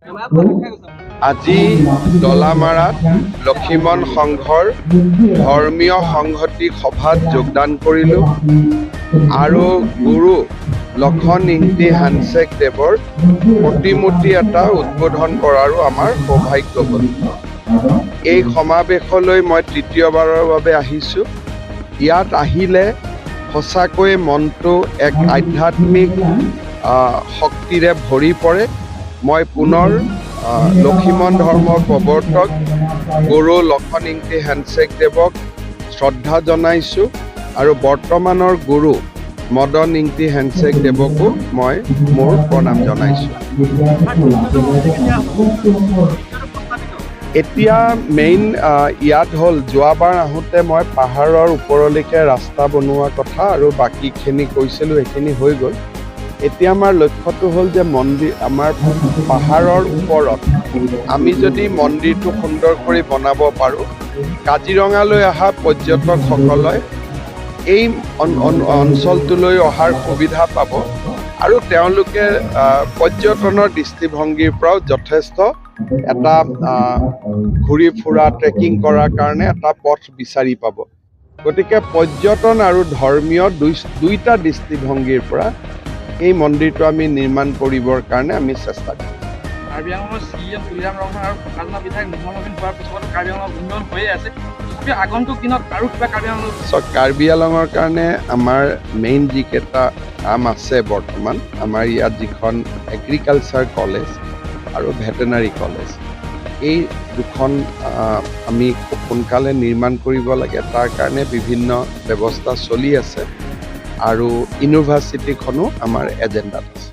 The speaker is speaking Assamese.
আজি ডলামাৰাত লখিমন সংঘৰ ধৰ্মীয় সংহতি সভাত যোগদান কৰিলোঁ আৰু গুৰু লখন ইংতি হানচেক দেৱৰ প্ৰতিমূৰ্তি এটা উদ্বোধন কৰাৰো আমাৰ সৌভাগ্য হ'ল। এই সমাৱেশলৈ মই তৃতীয়বাৰৰ বাবে আহিছোঁ। ইয়াত আহিলে সঁচাকৈয়ে মনটো এক আধ্যাত্মিক শক্তিৰে ভৰি পৰে। মই পুনৰ লখিমন ধৰ্মৰ প্ৰৱৰ্তক গুৰু লখন ইংতি হেনচেক দেৱক শ্ৰদ্ধা জনাইছোঁ আৰু বৰ্তমানৰ গুৰু মদন ইংতি হেনচেক দেৱকো মই মোৰ প্ৰণাম জনাইছোঁ। এতিয়া মেইন ইয়াত হ'ল, যোৱাবাৰ আহোঁতে মই পাহাৰৰ ওপৰলৈকে ৰাস্তা বনোৱা কথা আৰু বাকীখিনি কৈছিলোঁ, সেইখিনি হৈ গ'ল। এতিয়া আমাৰ লক্ষ্যটো হ'ল যে মন্দিৰ, আমাৰ পাহাৰৰ ওপৰত আমি যদি মন্দিৰটো সুন্দৰ কৰি বনাব পাৰোঁ, কাজিৰঙালৈ অহা পৰ্যটকসকলে এই অঞ্চলটোলৈ অহাৰ সুবিধা পাব আৰু তেওঁলোকে পৰ্যটনৰ দৃষ্টিভংগীৰ পৰাও যথেষ্ট এটা ঘূৰি ফুৰা, ট্ৰেকিং কৰাৰ কাৰণে এটা পথ বিচাৰি পাব। গতিকে পৰ্যটন আৰু ধৰ্মীয় দুইটা দৃষ্টিভংগীৰ পৰা এই মন্দিৰটো আমি নিৰ্মাণ কৰিবৰ কাৰণে আমি চেষ্টা কৰিম। কাৰ্বি আংলঙৰ চি এম তুলিৰাম ৰংহাং আৰু বোকাজানৰ বিধায়ক নোমল নবীন হোৱাৰ পিছতো কাৰ্বি আংলঙৰ উন্নয়ন হৈয়ে আছে। তথাপিও আগন্তুক দিনত আৰু কিবা কাৰ্বি আংলং চ' কাৰ্বি আলঙৰ কাৰণে আমাৰ মেইন যিকেইটা কাম আছে, বৰ্তমান আমাৰ ইয়াত যিখন এগ্ৰিকালচাৰ কলেজ আৰু ভেটেনাৰী কলেজ, এই দুখন আমি খুব সোনকালে নিৰ্মাণ কৰিব লাগে। তাৰ কাৰণে বিভিন্ন ব্যৱস্থা চলি আছে আৰু ইউনিভাৰ্চিটিখনো আমাৰ এজেণ্ডাত আছে।